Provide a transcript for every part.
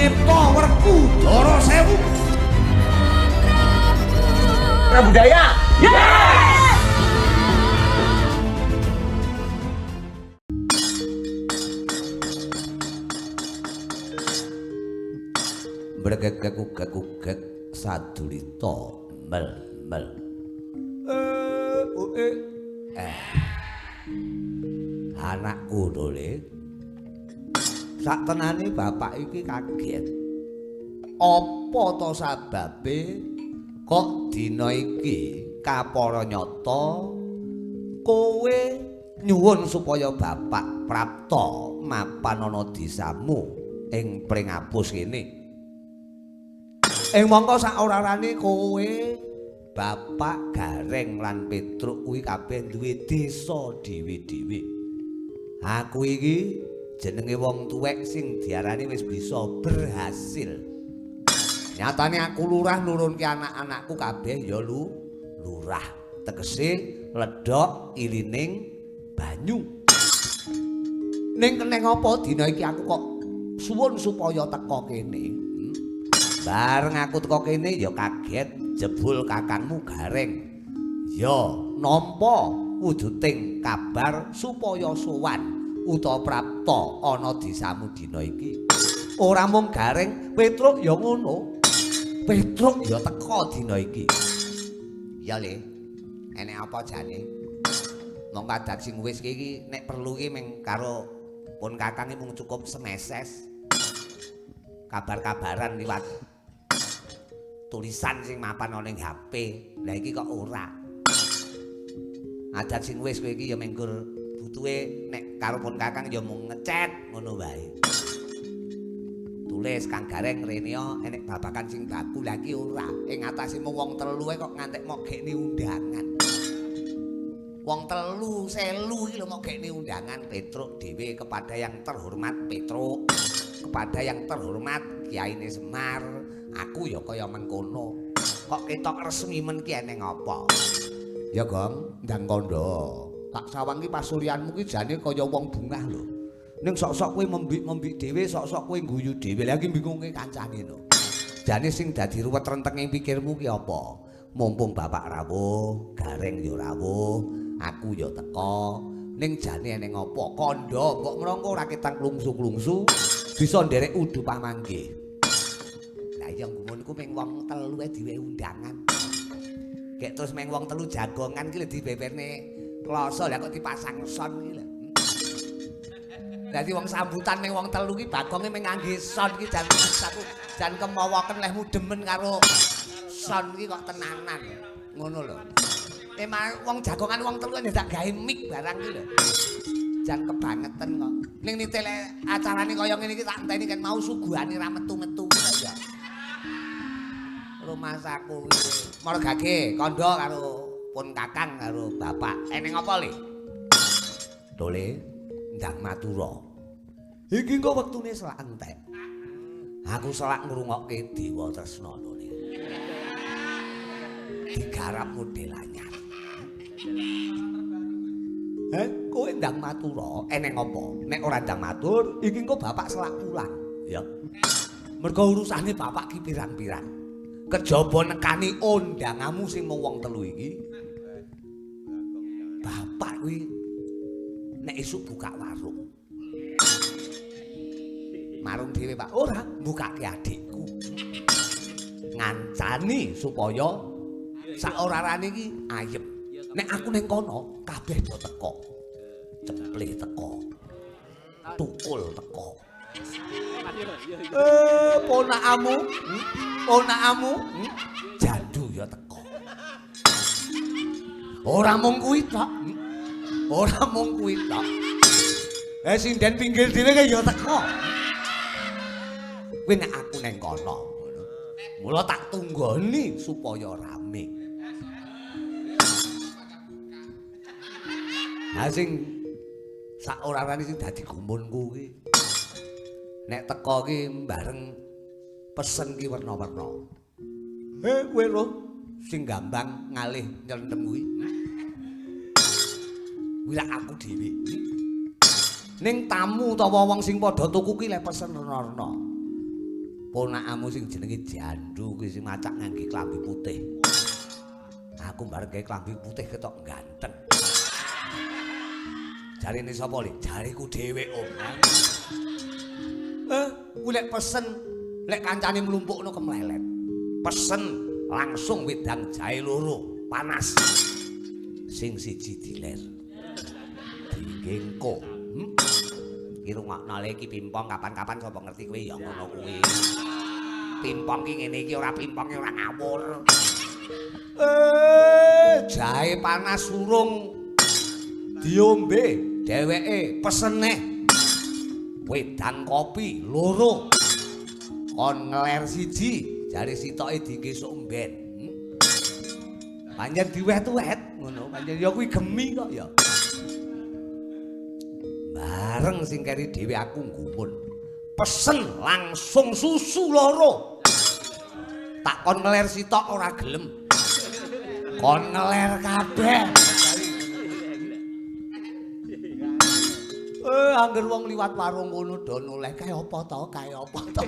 nyipta Werkudara Sewu. Budaya. Yes! Bregegegugegugeg sadulita mel mel. Anakku dole. Sak tenane bapak iki kaget. Apa to sababe kok dina iki kapara nyata kowe nyuwun supaya bapak prapta mapan ana desamu ing Pringapus kene. Ing mangka sak ora-orane kowe bapak Gareng lan Petruk kuwi kabeh duwe desa dhewe-dhewe. Aku iki jenenge wong tuwek sing diarani wis bisa berhasil. Nyatane aku lurah nurunke anak-anakku kabeh ya lurah. Tegese ledhok ilining banyu. Ning keneng apa dina iki aku kok suwun supaya teka kene. Bareng aku teka kene ya kaget jebul kakangmu Gareng. Ya nampa wujuding kabar supaya sowan utawa prapta ana desamu dina iki. Ora mung Gareng, Petruk ya ngono. Petruk ya teka dina iki. Ya Le, enek apa jane? Mongko adat sing wis iki nek perlu iki mung karo pun kakang iki mung cukup semeses. Kabar-kabaran liwat tulisan sing mapan ana ning HP. Lah iki kok ora. Adat sing wis kowe iki ya mung butuhe nek karo pun kakang ya mung ngechat ngono wae. Tulis Kang Gareng rene enek babakan sing baku. Lah iki ora. Ing atase mung wong telu ae kok ngantek mok gekne undangan. Wong telu selu iki lho mok gekne undangan. Petruk dhewe kepada yang terhormat Petruk, kepada yang terhormat Kiyaine Semar, aku ya kaya mengkono. Kok ketok resmi men ki eneng apa? Ya Gong, ndang kandha. Tak sawang ki pasuryanmu ki jane kaya wong bungah lho. Ning sok-sok kowe membik-membik dhewe, sok-sok kowe guyu dhewe. Lah iki bingungke kancane lho. Jane sing dadi ruwet rentenge pikirmu ki apa? Mumpung bapak rawuh, Gareng ya rawuh, aku ya teka. Ning jane eneng apa? Kandha mbok mrangka ora ketang klungsu-klungsu bisa nderek udu pamanggih. Lah iya gumunku mung wong telu ae diwehi undangan. Gek terus mung wong telu jagongan ki lho dibeberne kloso, lah kok dipasang son ki lho. Dadi wong sambutan mung wong telu ki bagonge mung ngangge son ki jan aku jan kemowoken lehmu demen karo son ki kok tenanan. Ngono lho. Emang wong jagongan wong telu ndak gawe mic barang ki lho. Jan kebangetan kok. Ning nitele acarane kaya ngene iki tak enteni kan mau suguhane ra metu-metu kok ya. Rumasaku iki. Margage kandha karo pun kakang karo bapak. Eneng apa le? Dole ndang matura. Iki engko wektune selak entek. Aku selak ngrungokke Dewa Tresna lho. Digarap model anyar. Kowe ndang matura, eneng apa? Nek ora ndang matur, iki engko bapak selak pulang, ya. Mergo urusane bapak ki pirang-pirang. Kejaba nekani undanganmu sing mung wong telu iki. Bapak kuwi nek esuk buka warung. Marung dhewe, Pak. Ora, mbukake adikku. Ngancani supaya sak ora-orane iki ayem. Nek aku ning kono, kabeh do teka. Cemplih teka. Tukul teka. Ponakamu, ponakamu, jandu ya teka. Ora mung kuwi tok. Ora mung kuwi tok. Sinden pinggir dhewe ya teka. Kuwi nek aku ning kono ngono. Mula tak tunggoni supaya rame. Ha sing sak ora-orane sing dadi gumunku kuwi. Nek teka ki bareng pesen ki werna-werna. Kowe lho sing gambang ngalih nyelendem kuwi. Kuwi lak aku dhewe. Ning tamu utawa wong sing padha tuku ki lek pesen rena-rena. Ponakanmu sing jenenge Jandu kuwi sing macak ngangge klambi putih. Aku bareng gawe klambi putih ketok ganteng. Jarine sapa, Le? Jariku dhewe, Om. Kuwi lek pesen, lek kancane mlumpukno kemlelet. Pesen langsung wedang jahe loro, panas. Sing siji diler. Dingengko. Iki rungokno le iki pimpong kapan-kapan sapa ngerti kowe ya ngono kuwi. Pimpong ki ngene iki ora pimpong ora ngawur. Jahe panas urung diombe dheweke pesene wedang kopi loro. Kon ngeler siji, jare sitoke dingge sok mben. Pancen diwet-wet ngono, pancen ya kuwi gemi kok ya. Bareng sing keri dhewe aku nggumun. Pesen langsung susu loro. Tak kon ngeler sitok ora gelem. Kon ngeler kabeh. Angger wong liwat warung ngono do noleh kae apa to, kae apa to.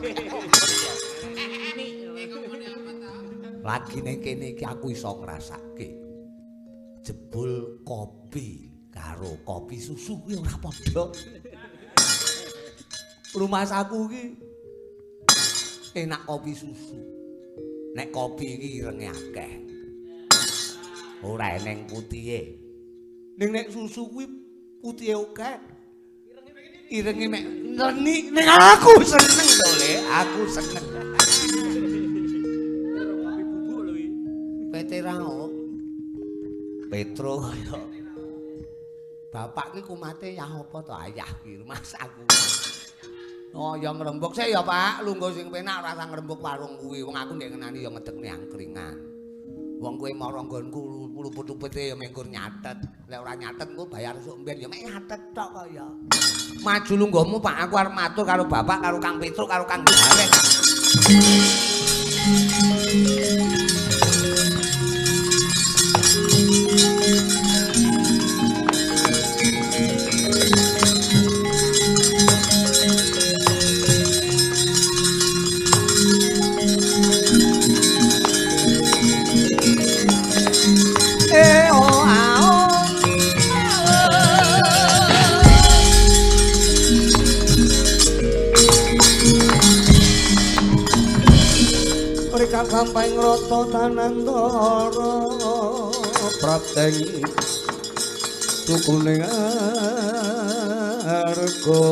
Lagi ning kene iki aku iso ngrasake. Jebul kopi karo kopi susu kuwi ora padha. Rumasaku iki enak kopi susu. Nek kopi iki irenge akeh. Ora eneng putihe. Ning nek susu kuwi putihe akeh. Irenge mek nglenik ning aku seneng to, Le. Aku seneng. Kopi bubuk lho iki. Peterao. Petro kaya bapak ki kumate yah apa to ayah ki rumasaku. Oh ya ngrembug sik ya Pak, lungguh sing penak ora usah ngrembug warung kuwi. Wong aku ndek ngenani ya ngedekne angkringan. Wong kowe mara nggonku luput-lupute ya mengkur nyatet. Lek ora nyatet engko bayar sok mben ya mek nyatet tok kok ya. Maju lungguhmu Pak, aku arep matur karo bapak, karo Kang Petruk, karo Kang Gareng. Sampai ngrata tanantara prapteng tukune arga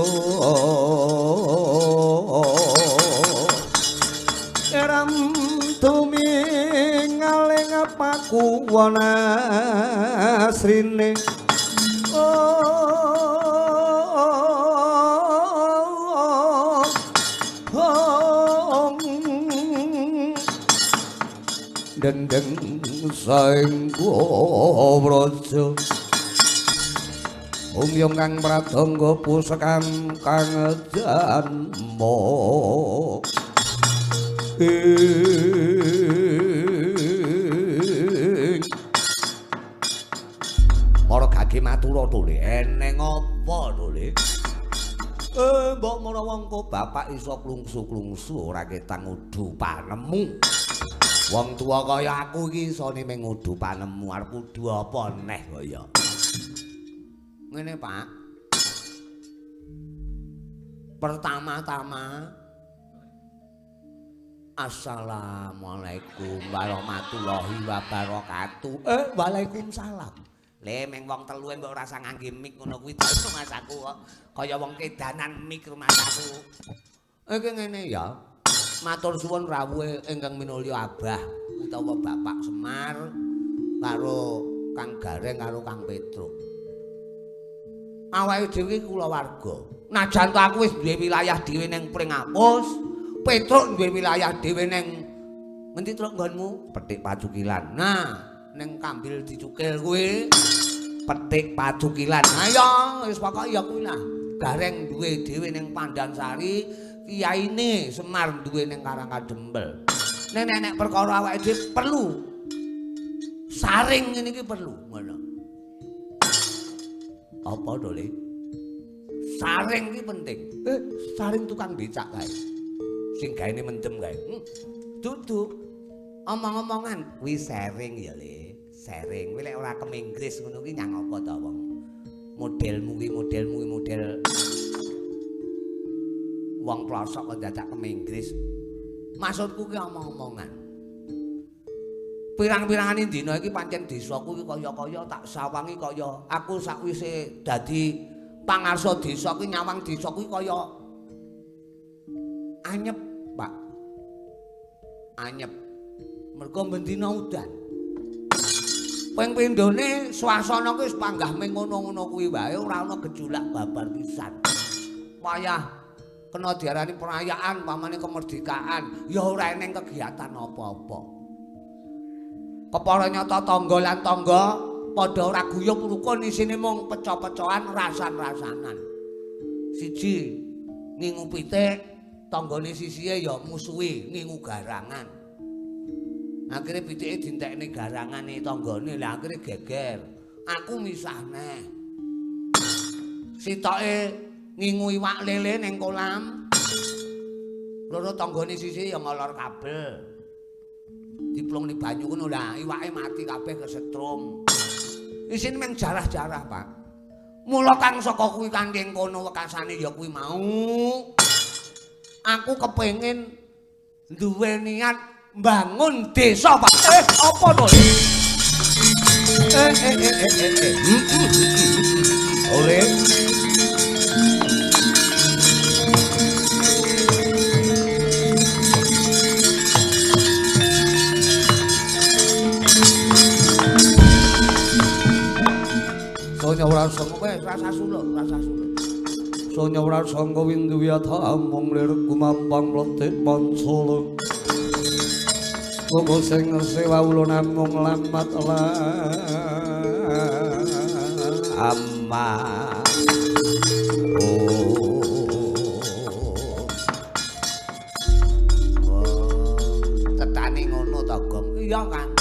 eram tumi ngaling pakuwon asrine dendeng saengga praja umyong kang pradangga pusekam kang janma ing mara gage matura to Le, eneng apa to Le? Mbok menawa engko bapak iso klungsu-klungsu ora ketang udu panemu. Wong tuwa kaya aku iki isone mung ngudu panemu arep kudu apa neh kaya. Ngene Pak. Pertama-tama Assalamualaikum warahmatullahi wabarakatuh. Waalaikumsalam. Le meng wong telu mbok ora usah ngangge mik ngono kuwi to rumasaku kok. Kaya wong kedanan mik rumasaku. Iki ngene ya. Matur suwun rawuhe ingkang minulya Abah utawa Bapak Semar karo Kang Gareng karo Kang Petruk. Awake dhewe iki kulawarga. Najan to aku wis duwe wilayah dhewe ning Pringapus, Petruk duwe wilayah dhewe ning ngendi truk nggonmu? Petik Pacukilan. Nah, ning Kambil Dicukil kuwi Petik Pacukilan. Ayo wis pokoke ya kuwi lah. Gareng duwe dhewe ning Pandansari, kiyaine Semar duwe ning Karangkadempel. Nek nek perkara awake dhewe perlu saring ngene iki perlu ngono. Apa to, Le? Saring iki penting. Saring tukang becak kae. Sing gaene mendem kae. Duduk. Omong-omongan kuwi sharing ya, Le. Sharing. Kuwi lek ora keminggris ngono kuwi nyang apa ta wong? Modelmu kuwi modelmu kuwi model wong plosok kok dadak keminggris. Maksudku ki omong-omongan. Pirang-pirangane dina iki pancen desaku iki kaya-kaya tak sawangi kaya aku sakwise dadi pangarsa desa ki nyawang desa kuwi kaya anyep, Pak. Anyep. Mergo bendina udan. Ping pindhone swasana kuwi wis panggah ming ngono-ngono kuwi wae ora ana gejolak babar pisan. Wayah kena diarani perayaan pamane kemerdekaan, ya ora eneng kegiatan apa-apa. Kepara nyata tangga lan tangga padha ora guyub rukun isine mung pecah-pecahan rasan-rasanan. Siji ngingu pitik, tanggane sisihe ya musuhi ngingu garangan. Akhire pitike dintekne garangane tanggane, lah akhire geger. Aku misah neh. Sitoke ngingu iwak lele ning kolam. Loro tanggane sisihe ya ngolor kabel. Diplung ning banyu ngono lah, iwake mati kabeh kesetrum. Isine mung jarah-jarah, Pak. Mula kang saka kuwi kanthi kono wekasane ya kuwi mau. Aku kepengin duwe niat mbangun desa, Pak. Apa to? Oleh. Sonya ora sangka kowe rasa suluk, rasa suluk. Sonya ora sangka windu wiyata amung lir gumampang mlethik pancala. Monggo sing sewa ulun namung lamat lama. Oh. Oh, cetane ngono to, Gong. Iya, Kang.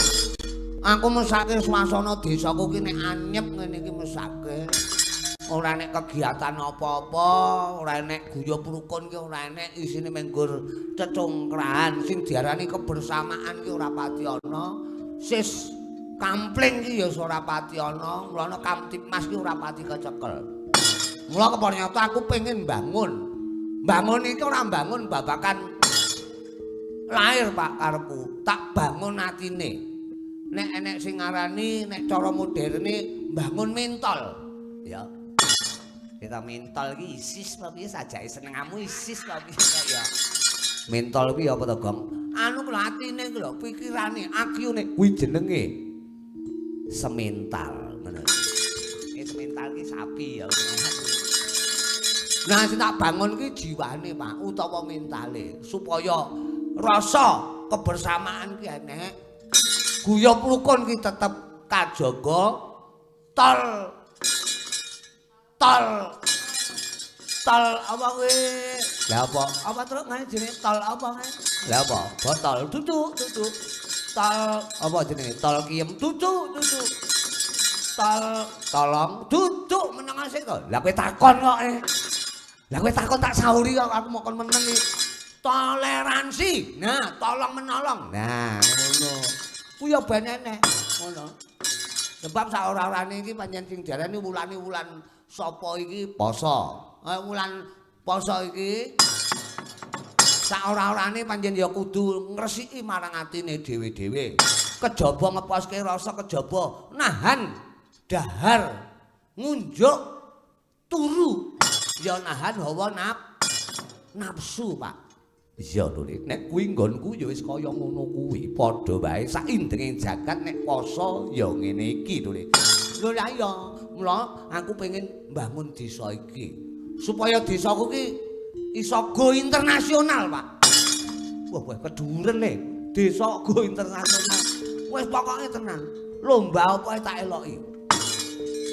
Aku mesake swasana desaku ki nek anyep ngene iki mesake. Ora nek kegiatan apa-apa, ora nek guyub rukun ki ora enek, isine menggur cecungkrahan sing diarani kebersamaan ki ora pati ana. Sis kampling ki ya ora pati ana, mulane Kamtibmas ki ora pati kecekel. Mula keparnyata aku pengen bangun. Bangun iki ora bangun babakan lahir, Pak, karepku. Tak bangun atine. Nek enek sing ngarani nek cara moderne bangun mentol. Ya. Kita mentol iki isis apa piye sajake senengamu isis apa piye ya. Mentol kuwi apa to, Gong? Anu lho atine ku lho, pikirane, akyune kuwi jenenge semental ngono. Semental ki sapi ya. Nah, sing tak bangun ki jiwane, Pak, utawa mentale supaya rasa kebersamaan ki enek. Guyub rukun ki tetep kajaga. Tol tol tol apa kuwi? Lah apa? Apa truk ngene jenenge tol apa kae? Lah apa? Botol duduk duduk. Tol apa jenenge? Tol kiem duduk duduk. Tol tolong duduk meneng asik to. Lah kowe takon kok. Lah kowe takon tak sauri kok aku mau kon meneng iki. Toleransi. Nah, tolong menolong. Nah, ngono. Kuwi ya ben enek ngono. Sebab sak ora-orane iki pancen sing diarani wulane wulan sapa iki poso. Wulan poso iki sak ora-orane pancen ya kudu ngresiki marang atine dhewe-dhewe. Kejaba ngeposke rasa, kejaba nahan dahar ngunjuk turu ya nahan hawa nafsu, Pak. Iya lho, nek kuwi nggonku ya wis kaya ngono kuwi, padha wae sak indenge jagat nek poso ya ngene iki lho. Lho lah iya, mula aku pengen mbangun desa iki supaya desaku ki iso go internasional, Pak. Wah, wah keduren le, desa go internasional. Wis pokoke tenan, lomba apa tak eloki.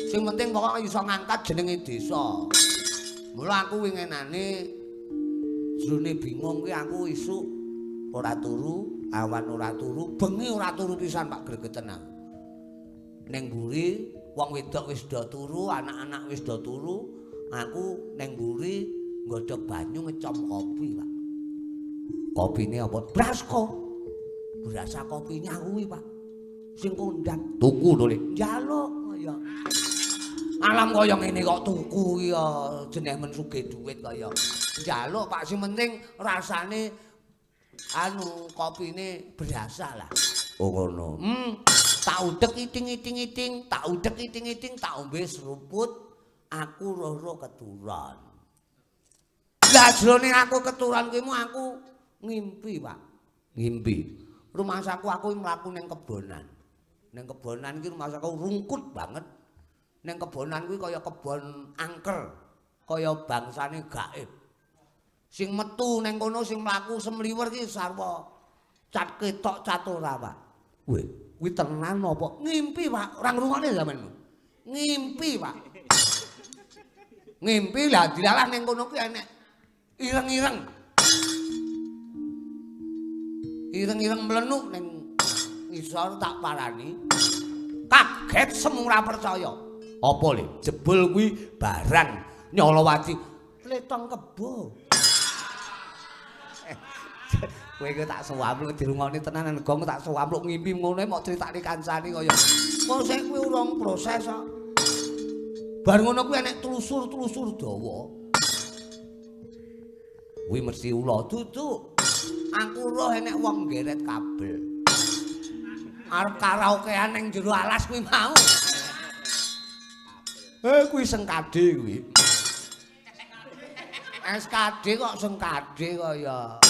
Sing penting pokoke iso ngangkat jenenge desa. Mula aku winginane jrone bingung kuwi aku isuk ora turu, awan ora turu, bengi ora turu pisan, Pak, gregeten aku. Ning mburi wong wedok wis do turu, anak-anak wis do turu, aku ning mburi nggodhog banyu ngecom kopi, Pak. Kopine apa? Brasko. Berasa kopinya kuwi, Pak. Sing kondang tuku to, Le. Njaluk ya. Alam kaya ngene kok tuku ya jeneh men sugih duit kaya. Njaluk Pak, sing penting rasane anu kopine berasa lah. Oh ngono. Tak udek iting-iting-iting, tak udek iting-iting, tak ombe seruput, aku roh-roh keturon. Lah jroning aku keturon kuwi aku ngimpi, Pak. Ngimpi. Rumangsaku aku mlaku ning kebonan. Ning kebonan iki rumangsaku rungkut banget. Ning kebonan kuwi kaya kebon angker, kaya bangsane gaib. Sing metu ning kono sing mlaku semliwer ki sarwa cat ketok cat ora, Pak. Weh, kuwi tenan apa? Ngimpi, Pak. Ora ngrungokne sampean. Ngimpi, Pak. Ngimpi lah dilalah ning kono kuwi enek ireng-ireng. Ireng-ireng mlenuk ning ngisor tak parani. Kaget semua ora percaya. Apa le? Jebul kuwi barang nyolowati tletong kebo. Kowe iki tak suwamluk dirungokne tenanan gong tak suwamluk ngimpi ngono mok critakne kancane kaya. Mosok kuwi urung proses kok. Bar ngono kuwi enek tlusur-tlusur dawa. Kuwi mesti ula duduk. Aku roh enek wong geret kabel. Arep karaokean ning jero alas kuwi mau. Kuwi sengkade kuwi. SKD kok sengkade kaya.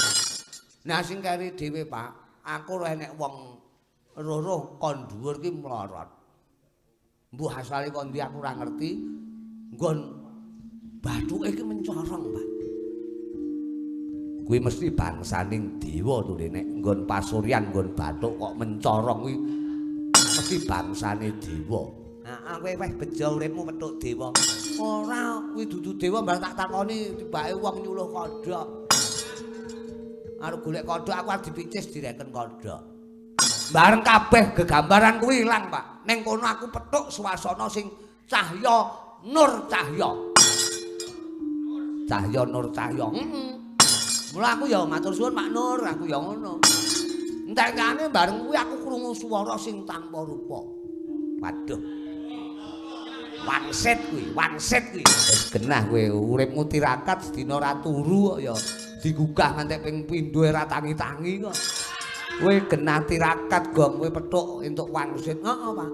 Nah sing keri dhewe, Pak, aku roh enek wong roroh kon dhuwur ki mlorot. Mbuh asale kon ndi aku ora ngerti. Nggon bathuke ki mencorong, Pak. Kuwi mesti bangsaning dewa to, nek nggon pasuryan nggon bathuk kok mencorong kuwi mesti bangsane dewa. Heeh, kowe wis bejo uripmu petuk dewa. Ora, kuwi dudu dewa mbah tak takoni tibake wong nyuluh kodhok. Arep golek kodhok aku arep dipicis direken kodhok. Bareng kabeh gegambaran kuwi ilang, Pak. Ning kono aku petuk swasana sing cahya nur cahya. Cahya nur cahya. Heeh. Mula aku ya matur suwun Pak Nur, aku ya ngono. Entek-entekane bareng kuwi aku krungu swara sing tanpa rupa. Waduh. Wangsit kuwi, wangsit kuwi. Wis genah kowe uripmu tirakat sedina ora turu kok ya digugah nganti ping pindho ora tangi-tangi kok. Kowe genah tirakat gong kowe petuk entuk wangsit. Heeh, Pak.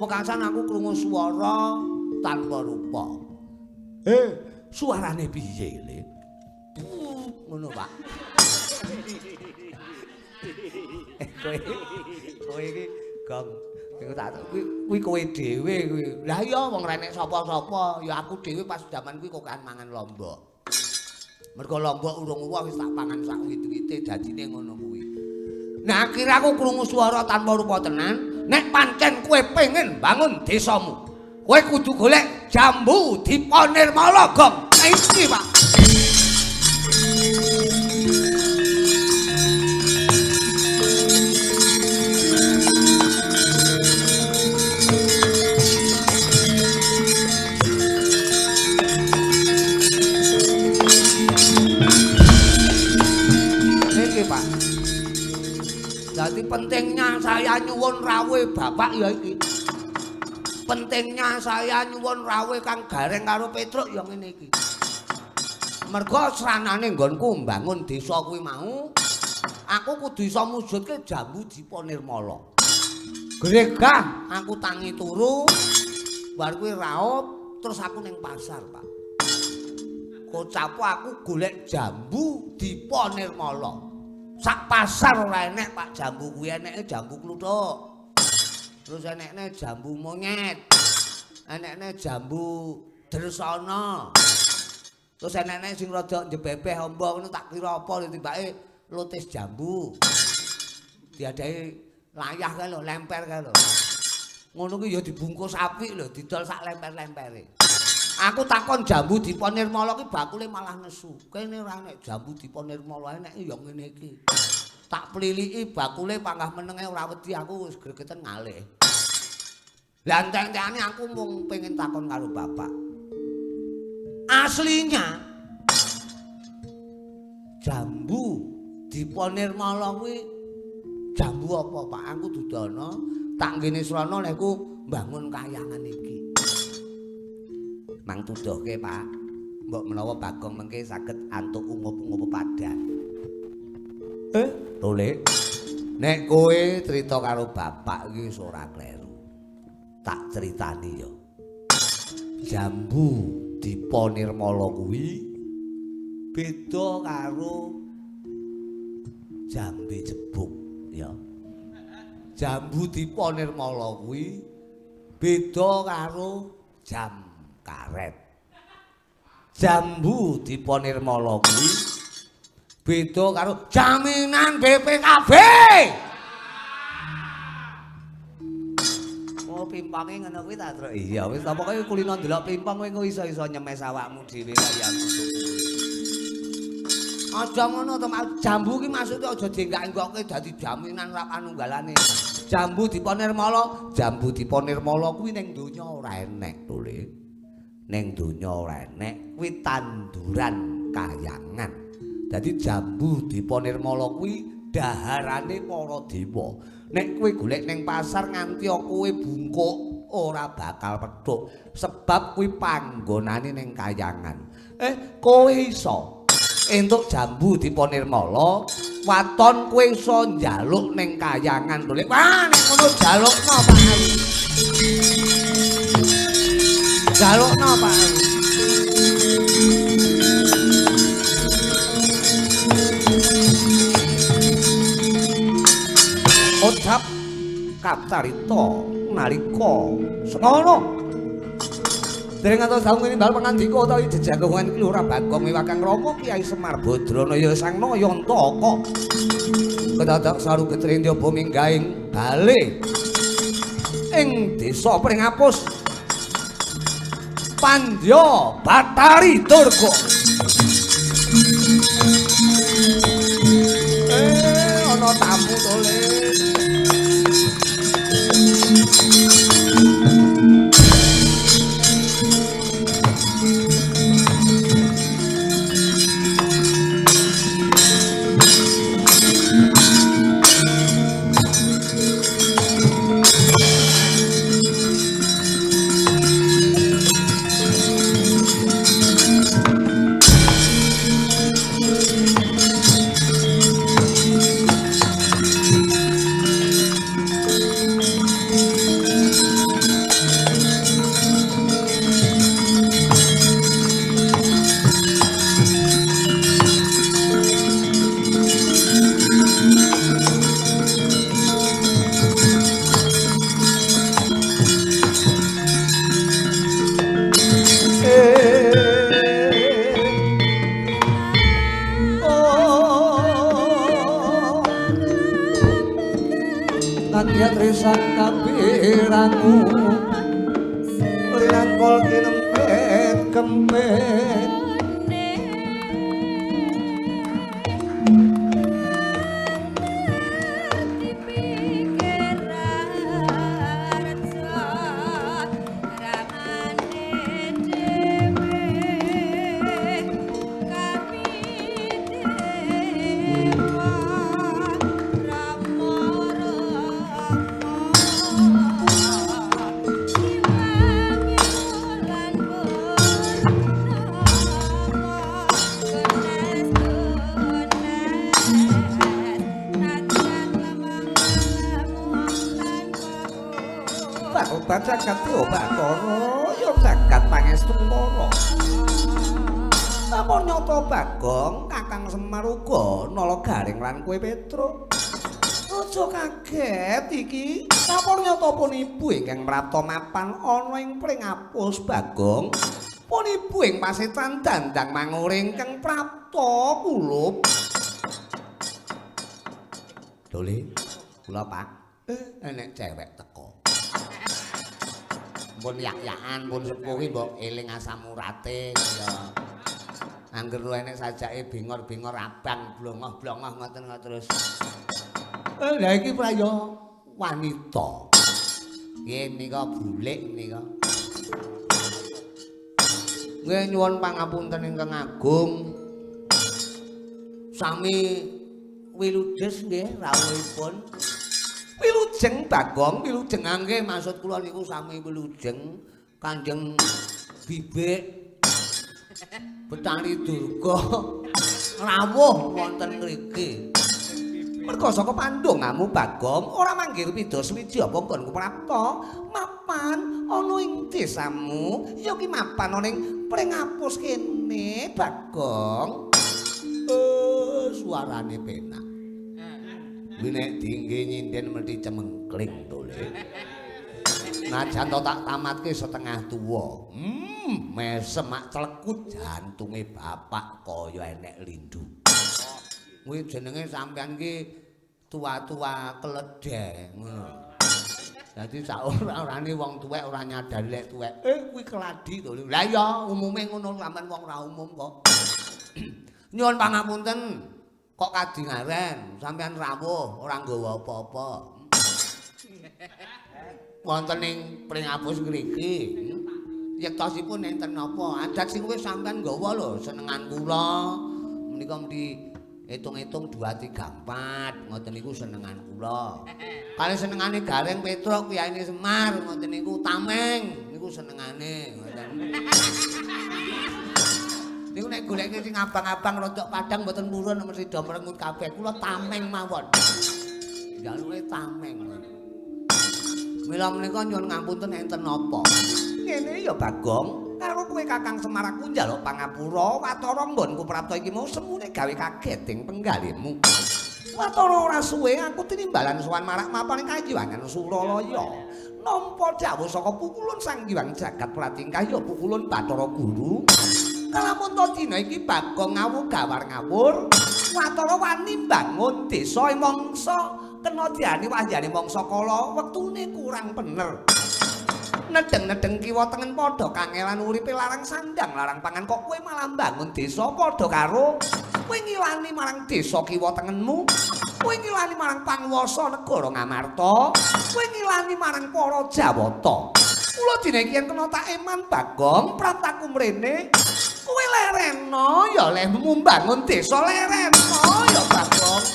Wekasan aku krungu swara tanpa rupa. Suarane piye, Le? Ngono, Pak. Kowe iki gong iku tak kuwi kowe dhewe kuwi. Lah iya wong ra enek sapa-sapa, ya aku dhewe pas jaman kuwi kokan mangan lombok. Mergo lombok urung uwah wis tak pangan sak wit-wite dadine ngono kuwi. Nah akhire aku krungu swara tanpa rupa tenan, nek pancen kowe pengen bangun desamu, kowe kudu golek jambu Dipa Nirmala gong. Iki, Pak. Iki, Pak. Dadi pentingnya saya nyuwun rawuhe bapak ya iki. Pentingnya saya nyuwun rawuhe Kang Gareng karo Petruk ya ngene iki. Mergo sranane nggonku mbangun desa kuwi mau, aku kudu iso mujudke jambu Dipa Nirmala. Gregah aku tangi turu, bar kuwi raup, terus aku ning pasar, Pak. Kocapu aku golek jambu Dipa Nirmala. Sak pasar ora enek, Pak, jambu kuwi eneke jambu kluthuk. Terus enekne jambu monyet. Enekne jambu dresana. Terus enekne sing rada njebebeh amba ngono tak kira apa tibake lotis jambu. Diadahi layah kae lho, lemper kae lho. Ngono kuwi ya dibungkus apik lho, didol sak lemper-lempere. Aku takon jambu Dipa Nirmala ki bakule malah nesu. Kene ora enek jambu Dipa Nirmala, enek ya ngene iki. Tak pliliki bakule panggah menenge ora wedi aku wis gregeten ngalih. Lah entek-entekane aku mung pengen takon karo bapak. Aslinya Jambu Dipa Nirmala kuwi jambu apa, Pak? Aku dudono tak nggene srana lek ku mbangun kayangan iki. Mang tuduhke, Pak. Mbok menawa Bagong mengke saged antuk ungup-ungup padan. Tole. Nek kowe crita karo bapak iki wis ora kleru. Tak critani ya. Jambu Dipa Nirmala kuwi beda karo jambe jebuk ya. Jambu Dipa Nirmala kuwi beda karo jam karet. Jambu Dipa Nirmala kuwi beda karo jaminan BPKB. Oh, pimpange ngono kuwi ta, Truk? Iya, wis ta pokoke kulino ndelok pimpang kowe engko iso-iso nyemes awakmu dhewe kaya ngono kuwi. Aja ngono to, jambu ki maksude aja dienggak-enggokke dadi jaminan ora panunggalane. Jambu Dipa Nirmala, jambu Dipa Nirmala kuwi ning donya ora enek to, Le. Ning donya ora enek kuwi tanduran kayangan. Dadi jambu Dipa Nirmala kuwi daharane para dewa. Nek kowe golek ning pasar nganti kowe bungkuk ora bakal petuk sebab kuwi panggonane ning kayangan. Kowe iso entuk jambu Dipa Nirmala, waton kowe iso njaluk ning kayangan to. Wah, nek ngono jalukno, Pak. Jalukno, Pak. Ucap kacarita nalika semana dereng ngantos saung nimbal pangandika utawi jejagongan iki Lurah Bagong Miwakang Rama Kyai Semar Badranaya Sang Nayantaka kedadak saru getrendya bumi gaing bale ing desa Pringapus Pandya Bathari Durga. Ana tamu to, Le. Kowe Petruk aja kaget iki napa nyata pun ibu ingkang mrapta mapan ana ing Pringapus Bagong pun ibu ing pasetan dandang mangure ingkang prapta kulup. Dole kula Pak enek cewek teko pun yak-yakan pun sepuh ki mbok eling asam urate ya. Angger enek sajake bingor-bingor abang blongoh-blongoh ngoten terus. Lha iki praya wanita. Nggih nika bulik nika. Nggih nyuwun pangapunten ingkang agung. Sami wiludes nggih rawuhipun. Wilujeng Bagong, wilujeng nggih maksud kula niku sami wilujeng Kanjeng Bibik Betari Durga rawuh wonten ngriki. Merga saka pandongamu Bagong ora manggil pida suwiji apa nggonku prapta mapan ana ing desamu ya ki mapan ana ing Pringapus kene Bagong. Suarane penak. Kuwi nek dingge nyinden mesti cemengkling to le. Najan to tak tamatke setengah tuwa. Mesem mak clekut jantunge bapak kaya enek lindu. Kuwi jenenge sampean ki tua-tua keledhe ngono. Dadi sak ora-orane wong tuwek ora nyadari lek tuwek. Kuwi keladi to. Lah iya umume ngono sampean wong ora umum kok. Nyuwun pangapunten. Kok kadingaren sampean rawuh ora nggawa apa-apa. Wonten ing Pringapus ngriki. Yektosipun enten napa? Adat sing wis sampean nggawa lho senengan kula. Menika mesti hitung-hitung 2 3 4 ngoten niku senengan kula. Kali senengane Gareng Petruk Kiyaine Semar ngoten niku tameng niku senengane ngoten. Niku nek goleke sing abang-abang rodok padang mboten purun mesti do merengut kabeh. Kula tameng mawon. Jaluke tameng. Mila menika nyuwun ngapunten enten napa? Ngene ya Bagong, karo kowe Kakang Semar aku njaluk pangapura watara nggonku prapta iki mau semune gawe kaget ing penggalihmu. Watara ora suwe aku tinimbalan sowan marak mapan kayiwangan Suralaya. Nampa dawuh saka pukulun Sang Hyang Jagat Pratingkah ya pukulun Bathara Guru. Kalamun to dina iki Bagong ngawuh gawar ngawur, watara wani mbangun desa ing mangsa kena diani wahyane mangsa kala wektune kurang bener. Nedeng-nedeng kiwa tengen padha kangelan uripe larang sandang larang pangan kok kowe malah mbangun desa padha karo kowe ngilani marang desa kiwa tengenmu, kowe ngilani marang panguwasa negara Ngamarta, kowe ngilani marang para Jawata. Kula dina iki yen kena tak eman Bagong praptaku mrene. Kowe lereno ya lehmu mbangun desa lereno ya Bagong.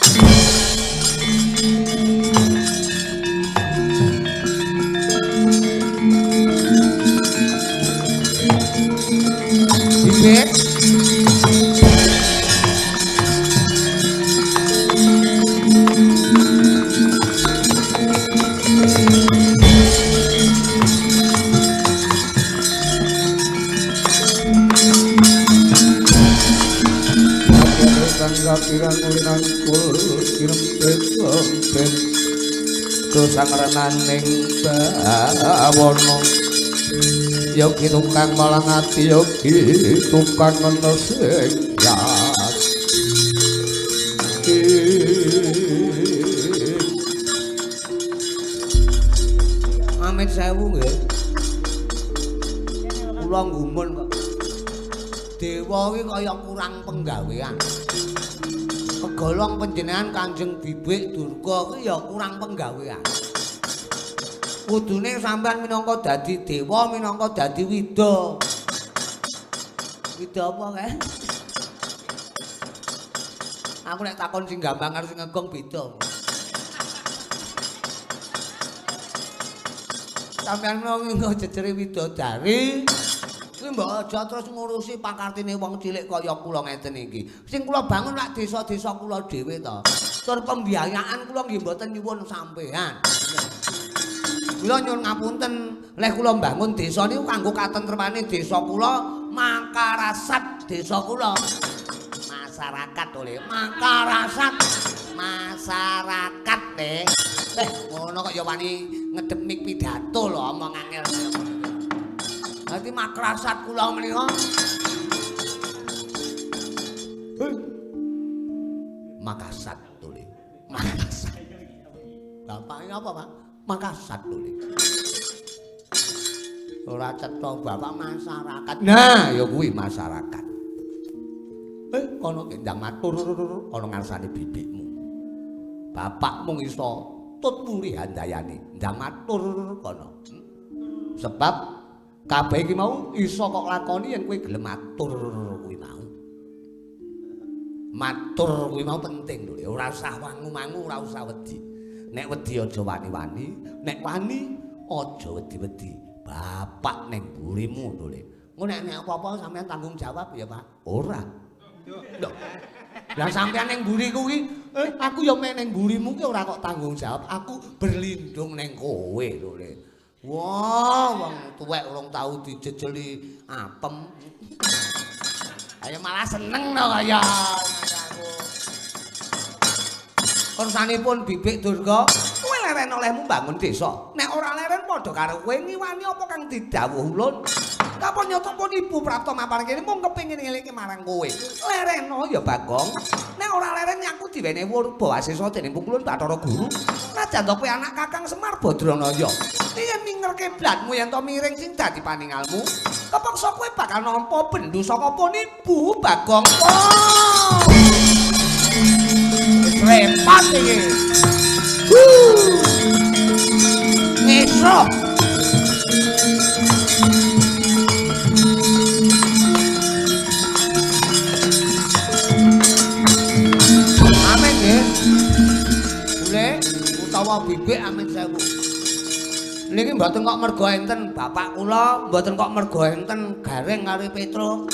Bibik pirang ulinangkul kirempet-rempet dosangrenaning bawana yogi tukang malang ati yogi tukang nesing yati. Amit sewu nggih. Kula nggumun kok. Dewa iki kaya kurang penggawean. Kegolong panjenengan Kanjeng Bibik Durga kuwi ya kurang penggawean. Kudune sampean minangka dadi dewa, minangka dadi wida. Wida apa kae? Aku nek takon sing gampang karo sing ngegong beda. Sampean menawa jejere widodari, kuwi mbok aja terus ngurusi pakartine wong cilik kaya kula ngeten iki. Sing kula bangun lak desa-desa kula dhewe to. Tur pembiayaan kula nggih mboten nyuwun sampean. Kula nyuwun ngapunten, leh kula mbangun desa niku kanggo katentremane desa kula, makarasat desa kula. Masyarakat oleh makarasat. Masyarakat le. Ngono kok ya wani ngedep mik pidato lho omong angel kaya ngono. Dadi makrasat kula menika. Makasat to le. Makasat. Bapake apa, Pak? Makasat to le. Ora cetha bapak masyarakat. Nah, ya kuwi masyarakat. Kono kendang matur ana ngarsane bibikmu. Bapakmu iso tut wuri handayani, ndang matur kono. Sebab kabeh iki mau iso kok lakoni yen kowe gelem matur kuwi mau. Matur kuwi mau penting lho, ora usah wangu-wangu, ora usah wedi. Nek wedi aja wani-wani, nek wani aja wedi-wedi. Bapak ning mburimu lho. Engko nek nek apa-apa sampean tanggung jawab ya, Pak. Ora. Lho. Lah sampean ning mburiku ki, aku ya mek ning mburimu ki ora kok tanggung jawab, aku berlindung ning kowe lho. Wah, wong tuwek urung tau dijejeli apem. Ayo malah seneng to kaya aku. Kersanipun Bibik Durga, kowe leren olehmu bangun desa. Nek ora leren padha karo kowe ngiwani apa kang didhawuh ulun. Kapan nyata pun ibu prapta mapan kene mung kepengin ngelingke marang kowe. Lereno ya Bagong. Nek ora leren aku diwenehi wurba asesa dening pukulun Bathara Guru. Najan to kowe anak Kakang Semar Badranaya. Yen minger kiblatmu yen to miring sing dadi paningalmu, kepeksa kowe bakal nampa bendu saka pun ibu Bagong. Oh. Wis repot iki. Ngesuk. Amin nggih. Bule utawa bibik amin sewu. Niki mboten kok mergo enten bapak kula, mboten kok mergo enten Gareng karo Petruk.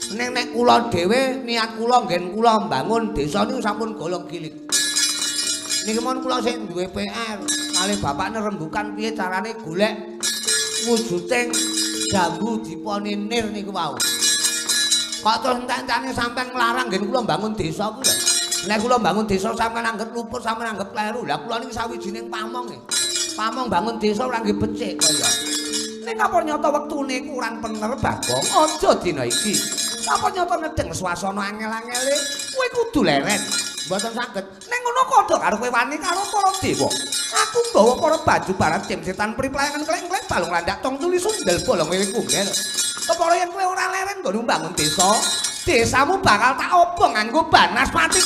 Ning nek kula dhewe niat kula nggen kula mbangun desa niku sampun golong gilik. Niki mon kula sing duwe PR, kalih bapakne rembukan piye carane golek wujuding jambu diponinir niku wau. Kok terus entek-entekane sampean nglarang nggen kula mbangun desa ku lho. Nek kula mbangun desa sampean anggep luput, sampean anggep kleru. Lah kula niki sawijining pamong nggih. Pamong bangun desa ora nggih becik kaya. Ning apa nyata wektune kurang bener Bagong, aja dina iki. Apa nyata ngedeng swasana angel-angele, kowe kudu leren. Mboten saged. Ning ngono padha karo kowe wani karo para dewa. Aku nggawa para baju barat jim setan priplayangan kleng-kleng balung landak tong tuli sundel bolong wewe kunggel. Kepara yen kowe ora leren nggon mbangun desa, desamu bakal tak obong nganggo banaspati.